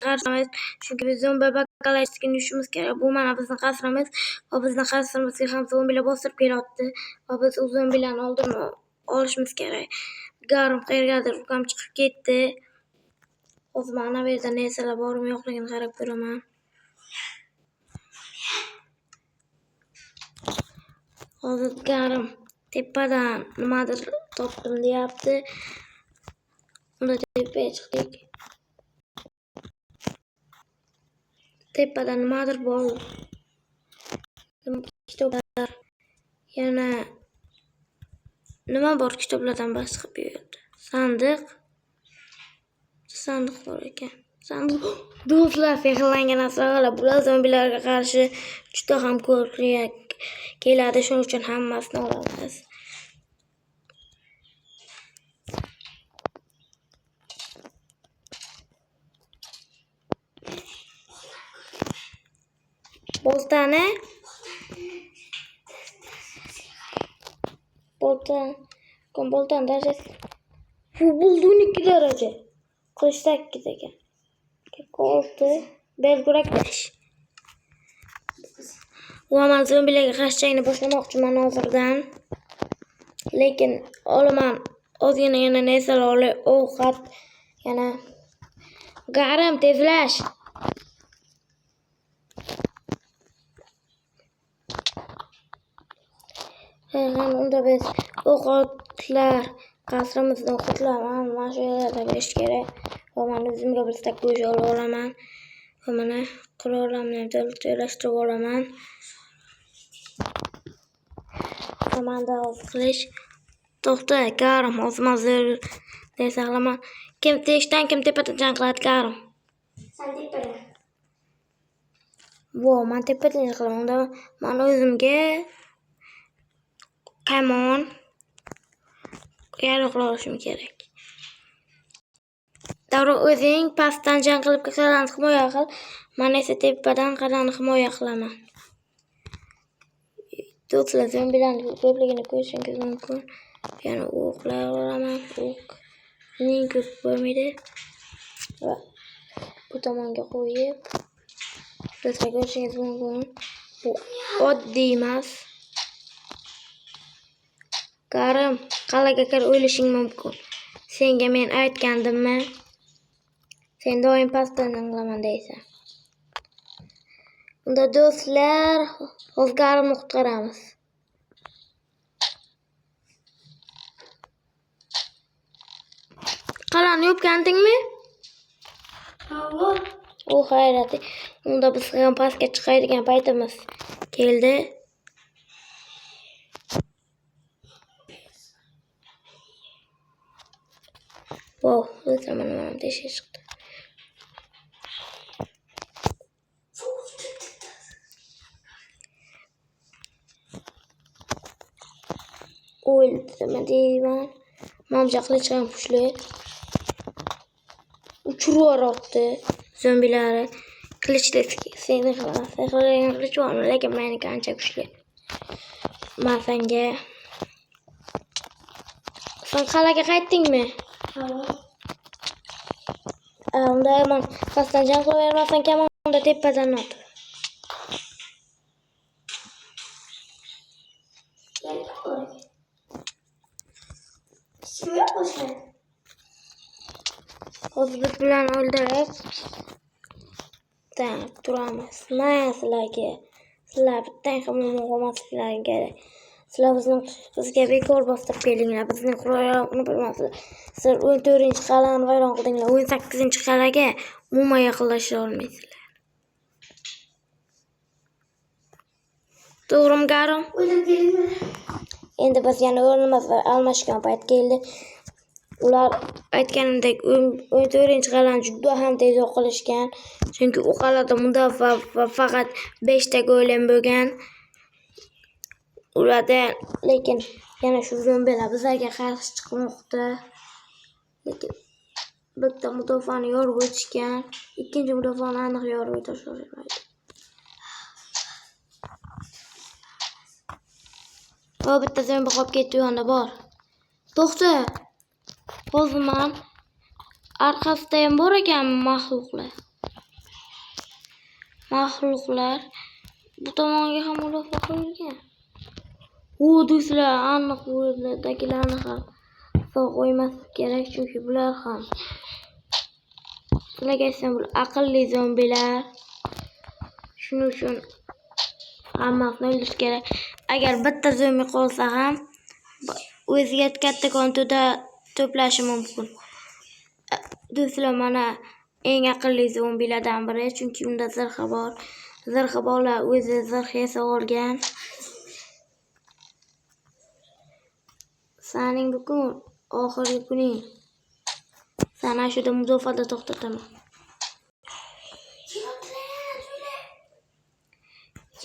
Qarshi, chunki biz zombi apokalipsisga tushishimiz kerak. Bu mana bizni qasrimiz va bizni qasrimizga ham zombilar bostirib kelyapti va biz u zombilarni oldini olishimiz kerak. Garim qayergadir ukam chiqib ketdi. Hozir mana bu yerda narsalar bormi yo'qligini qarab ko'raman. Hozir Garim tepadan nimadir topdim deyapti. Unda tepaga chiqdik. Tepada nimadir bor. Kitoblar. Yana nima bor kitoblardan boshqa bu yerda? Sandiq. Sandiq bor ekan. Sandiq. Do'stlar, sehrlangan asarlar. Bular zombilarga qarshi juda ham ko'rikli keladi. Shuning uchun hammasini olamiz. Boltani. Boltan. Boltan darajasi. Bu buldu 12 daraja. Kılıç 8 ekan. 6. Belgurak 5. Va man zombilarga qarshi jangni boshlamoqchiman hozirdan. Lekin olaman ozgina yana narsalar olay, ovqat, yana garim tezlash. Ham unda biz ovqatlar qasrimizda ovqatlar mana shu yerda berish kerak. Va man o'zimga bir stak go'sht olib olaman. Va mana qurollarni ham joylashtirib olaman. Va manda hozir qilich. To'xta, Garim, hozir man narsa qilaman. Kim teshdan, kim tepadan jang qiladi, Garim? Sen tepada. Vo, man tepadan jang qilaman. Unda man o'zimga kamon yaroqlar olishim kerak. Davron, o'zing pastdan jang qilib qal'ani himoya qil. Man esa tepadan qal'ani himoya qilaman. Do'stlar, zombilarning ko'pligini ko'rishingiz mumkin. Yana o'qlar olaman. O'qning ko'p bo'lmaydi. Va bu tomonga qo'yib, do'stlar ko'rishingiz mumkin. Bu oddiy emas. Garim, qal'aga kirib o'lishing mumkin. Senga men aytgandimmi? Sen doim pastdan qilaman deysan. Unda do'stlar, hozir Garimni qutqaramiz. Qal'ani yopgandingmi? Havo. O hayrat. Unda biz ham pastga chiqadigan paytimiz keldi. Wow, do'stlar, mana teshik chiqdi. O'ldimi deyman. Mamja qilich ham kuchli. Uchirib yuboryapti zombilari. Qilichli seni sehrlangan qilich bormi, lekin meniki ancha kuchli. Man senga sen qal'aga qaytdingmi? Havo. Unda man pastdan jang qilavermasdan kamonda tepadan ot. Gel oraya. Kim yok mu sen? Hozir biz bilan o'ldirib turamiz. Man sizlarga, sizlar bitta ham qolmasliklaring kerak. Sizlar bizga bekor bostirib keldinglar. Bizning qurol-yarog'ni bilmasizlar. Sizlar 14-qal'ani vayron qildinglar. 18-qal'aga umuman yaqinlasha olmaysizlar. To'g'rimi, Garim? O'ldim kelinglar. Endi biz yana o'rnimiz almashgan payt keldi. Ular aytganimdek 14-qal'ani juda ham tez yo'q qilishgan. Chunki u qal'ada mudofaa va faqat 5 ta golem bo'lgan. Ularda lekin yana shu zombilar bizlarga qarshi chiqmoqda. Lekin bitta mudofaani yorib o'tishgan, ikkinchi mudofaani aniq yorib o'tasholmaydi. O bitta zombi qolib ketdi u yoqda bor. To'xta. Hozir man orqasida ham bor ekan maxluqlar. Maxluqlar. Bu tomonga ham mudofaa qo'yilgan. U do'stlar, aniq bu yerdagilarni ham sog' qo'ymaslik kerak, chunki bular ham sizlarga aytsam, bular aqlli zombilar. Shuning uchun hammasini o'ldirish kerak. Agar bitta zombi qolsa ham o'ziga kattakon to'da to'plashi mumkin. Do'stlar, mana eng aqlli zombilardan biri, chunki unda zirhi bor. Zirhi borlar o'zi zirh yasab olgan. Sening bugun oxirgi kuning. Seni shu mudofaada to'xtataman.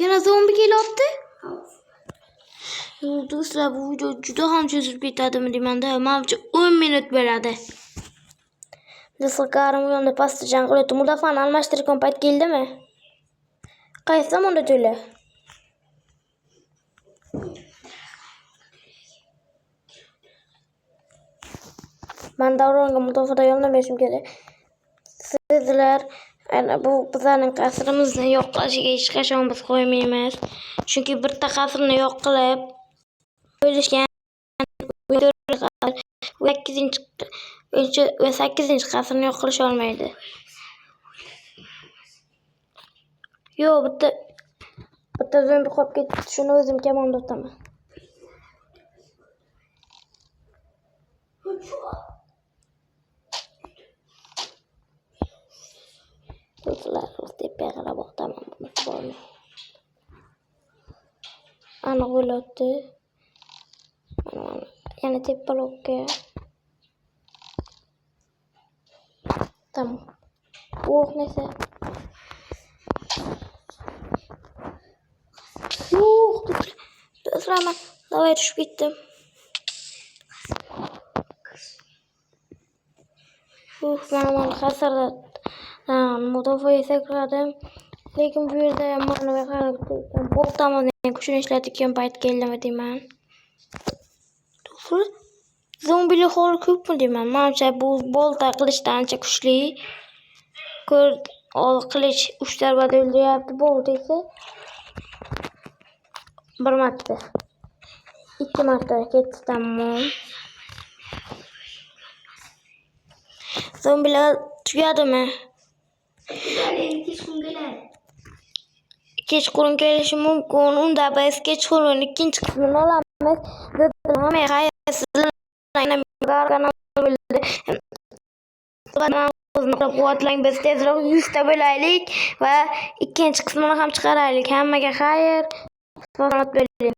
Yana zombi kelyapti. Do'stlar, bu video juda ham cho'zilib ketadimi deymanda. Manimcha 10 minut bo'ladi. Do'stlar, qarim u yoqda pastda jang qilyapti. Mudofaani almashtirgan payt keldimi? Qaysi tomonda to'la? Man Davronga mudofaada yordam berishim kerak. Sizlar ana bu bizlarning qasrimizni yo'q qilishiga hech qachon biz qo'ymaymiz. Chunki bitta qasrni yo'q qilib bo'lishgan 8-chi qasrni yo'q qilisha olmaydi. Yo'q, bitta zombi qolib ketdi. Shuni o'zim kamonda otaman. Do'stlar, tepaga qarab otaman bunisi bormi? Aniq bo'lyapti. Mana yana tepaloqqa. Tamam. Oh, neyse. Yo'q, do'stlar, man lavaga tushib ketdim. Mana qasrda mudofaa sakradim. Lekin bu yerda mana boltamizning kuchini ishlatgan payt keldimi deyman. Do'stlar, zombilar holi ko'pmi deyman. Manimcha bu bolta qilichdan ancha kuchli. Ko'r, qilich 3 zarbada o'ldiryapti, bolta esa 1 marta. 2 marta ketdi tamom. Zombilar tugadimi? Kechqurun keladi. Kechqurun kelishi mumkin. Unda biz kechqurun ikkinchi qismini olamiz. Hammaga xayr, sizlar bo'ldi. Quvvatlang, biz tezroq 100 ta bo'laylik va ikkinchi qismini ham chiqaraylik. Hammaga xayr. Salomat bo'ling.